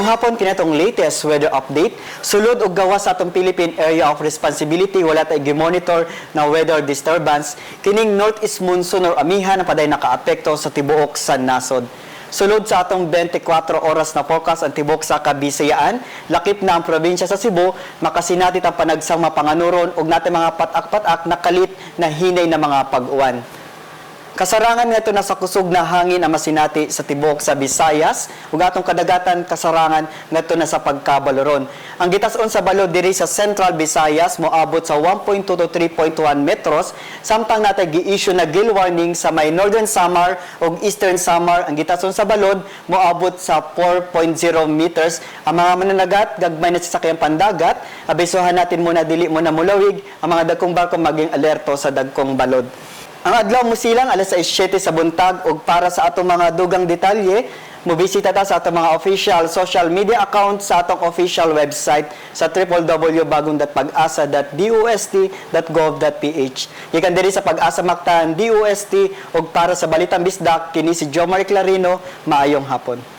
Maayong hapon, kini atong latest weather update. Sulod og gawas sa atong Philippine Area of Responsibility, wala tay gi-monitor na weather disturbance. Kining northeast monsoon or amihan na paday nakaapekto sa tibuok sa nasod. Sulod sa atong 24 oras na forecast, ang tibuok sa Kabisayaan, lakip na ang probinsya sa Cebu, makasinati ang panagsang mapanganuron ug natay mga patak-patak na kalit na hinay na mga pag-uwan. Kasarangan ngadto na sa kusog na hangin ang masinati sa tibuok sa Visayas ug atong kadagatan, kasarangan ngadto na sa pagkabaloron. Ang gitas-on sa balod diri sa Central Visayas moabot sa 1.2 to 3.1 metros, samtang natay gi-issue na gale warning sa may Northern Samar ug Eastern Samar. Ang gitason sa balod moabot sa 4.0 meters. Ang mga mananagat, gagmay na sa sakyan pandagat, abisuhan natin muna, dili muna mulawig ang mga dagkong barko, maging alerto sa dagkong balod. Ang adlaw musilang alas 6:07 sa buntag ug para sa atong mga dugang detalye, mobisita ta sa atong mga official social media account, sa atong official website sa www.bagong.pagasa.dost.gov.ph. Gikan diri sa Pag-asa Mactan DOST ug para sa Balitang Bisdak, kini si Jomar Clarino, maayong hapon.